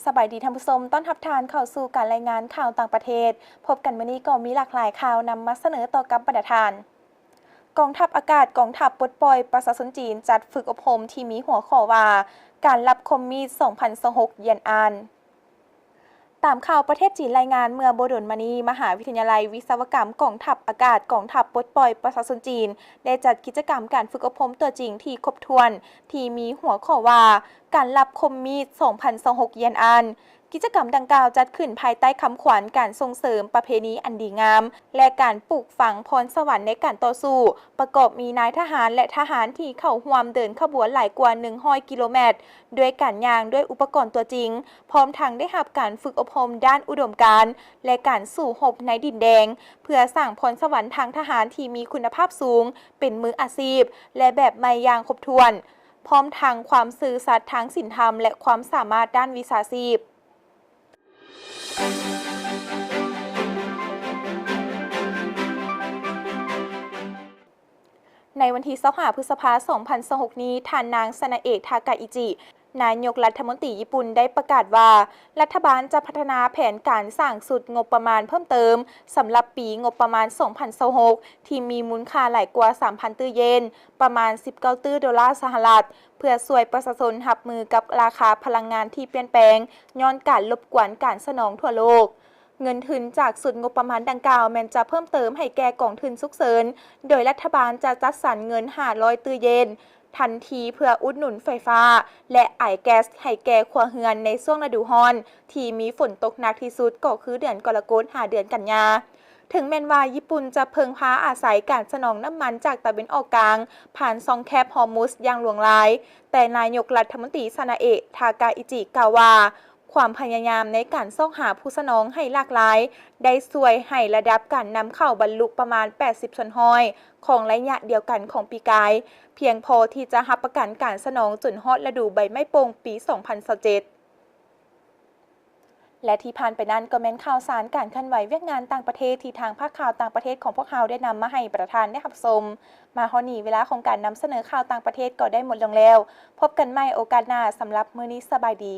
ສະບາຍດີທ່ານຜູ້ຊົມ, ຕ້ອນຮັບທ່ານເຂົ້າສູ່ການລາຍງານຂ່າວຕ່າງປະເທດ. ພົບກັນມື້ນີ້ກໍມີຫຼາກຫຼາຍຂ່າວນຳມາສະເໜີຕໍ່ກັບບັນດາທ່ານ. ກອງທັບອາກາດ, ກອງທັບປົດປ່ອຍປະຊາຊົນຈີນ ຈັດຝຶກອົບຮົມທີ່ມີຫົວຂໍ້ວ່າ ການລັບຄົມມີດສອງພັນຊາວຫົກ ຢຽນອານ. ຕາມຂ່າວປະເທດຈີນລາຍງານ, ເມື່ອບໍ່ດົນມານີ້ ມະຫາວິທະຍາໄລວິສະວະກຳກອງທັບອາກາດ, ກອງທັບປົດປ່ອຍປະຊາຊົນຈີນ ໄດ້ຈັດກິດຈະກຳການຝຶກອົບຮົມຕົວຈິງທີ່ຄົບຖ້ວນ ທີ່ມີຫົວຂໍ້ວ່າ ການລັບຄົມມີດສອງພັນຊາວຫົກ ຢຽນອານ. ກິດຈະກຳດັ່ງກ່າວຈັດຂຶ້ນພາຍໃຕ້ຄຳຂວັນ ການສົ່ງເສີມປະເພນີອັນດີງາມ ແລະ ການປູກຝັງພອນສະຫວັນໃນການຕໍ່ສູ້, ປະກອບມີນາຍທະຫານ ແລະ ທະຫານທີ່ເຂົ້າຮ່ວມເດີນຂະບວນຫຼາຍກວ່າໜຶ່ງຮ້ອຍກິໂລແມັດ ດ້ວຍການຍ່າງດ້ວຍອຸປະກອນຕົວຈິງ, ພ້ອມທັງໄດ້ຮັບການຝຶກອົບຮົມດ້ານອຸດົມການ ແລະ ການສູ້ຮົບໃນດິນແດງ, ເພື່ອສ້າງພອນສະຫວັນທາງທະຫານທີ່ມີຄຸນນະພາບສູງ, ເປັນມືອາຊີບ ແລະ ແບບໃໝ່ຢ່າງຄົບຖ້ວນ, ພ້ອມທັງຄວາມຊື່ສັດທາງສິນທຳ ແລະ ຄວາມສາມາດດ້ານວິຊາຊີບ. ໃນວັນທີຊາວຫ້າ ພຶດສະພາ ສອງພັນຊາວຫົກນີ້, ທ່ານນາງ ຊານາເອະ ທາກາອິຈິ, ນາຍົກລັດຖະມົນຕີຍີ່ປຸ່ນ ໄດ້ປະກາດວ່າ ລັດຖະບານຈະພັດທະນາແຜນການສ້າງຊຸດງົບປະມານເພີ່ມເຕີມ ສຳລັບປີງົບປະມານສອງພັນຊາວຫົກ ທີ່ມີມູນຄ່າຫຼາຍກວ່າສາມພັນຕື້ເຢນ, ປະມານສິບເກົ້າຕື້ໂດລາສະຫະລັດ, ເພື່ອຊ່ວຍປະຊາຊົນຮັບມືກັບລາຄາພະລັງງານທີ່ປ່ຽນແປງ ຍ້ອນການລົບກວນການສະໜອງທົ່ວໂລກ. ເງິນທຶນຈາກຊຸດງົບປະມານດັ່ງກ່າວ ແມ່ນຈະເພີ່ມເຕີມໃຫ້ແກ່ກອງທຶນສຸກເສີນ, ໂດຍລັດຖະບານຈະຈັດສັນເງິນຫ້າຮ້ອຍຕື້ເຢນ ທັນທີເພື່ອອຸດໜູນໄຟຟ້າ ແລະ ອາຍແກັສໃຫ້ແກ່ຄົວເຮືອນໃນຊ່ວງລະດູຮ້ອນ ທີ່ມີຝົນຕົກໜັກທີ່ສຸດກໍຄືເດືອນກໍລະກົດຫາເດືອນກັນຍາ. ເຖິງແມ່ນວ່າຍີ່ປຸ່ນຈະເພິ່ງພາອາໄສການສະໜອງນ້ຳມັນຈາກຕາເວັນອອກກາງ ຜ່ານຊ່ອງແຄບຮອຣ໌ມຸດຢ່າງຫຼວງຫຼາຍ, ແຕ່ນາຍົກລັດຖະມົນຕີ ຊານາເອະ ທາກາອິຈິ ກ່າວວ່າ ຄວາມພະຍາຍາມໃນການຊອກຫາຜູ້ສະໜອງໃຫ້ຫຼາກຫຼາຍ ໄດ້ຊ່ວຍໃຫ້ລະດັບການນຳເຂົ້າບັນລຸປະມານແປດສິບສ່ວນຮ້ອຍຂອງໄລຍະດຽວກັນຂອງປີກາຍ, ພຽງພໍທີ່ຈະຮັບປະກັນການສະໜອງຈົນຮອດລະດູໃບໄມ້ປົ່ງປີສອງພັນຊາວເຈັດ. ແລະ ທີ່ຜ່ານໄປນັ້ນກໍແມ່ນຂ່າວສານການເຄື່ອນໄຫວວຽກງານຕ່າງປະເທດທີ່ທາງພາກຂ່າວຕ່າງປະເທດຂອງພວກເຮົາໄດ້ນຳມາໃຫ້ບັນດາທ່ານໄດ້ຮັບຊົມ. ມາຮອດນີ້ເວລາຂອງການນຳສະເໜີຂ່າວຕ່າງປະເທດກໍໄດ້ໝົດລົງແລ້ວ. ພົບກັນໃໝ່ໂອກາດໜ້າ. ສຳລັບມື້ນີ້ສະບາຍດີ.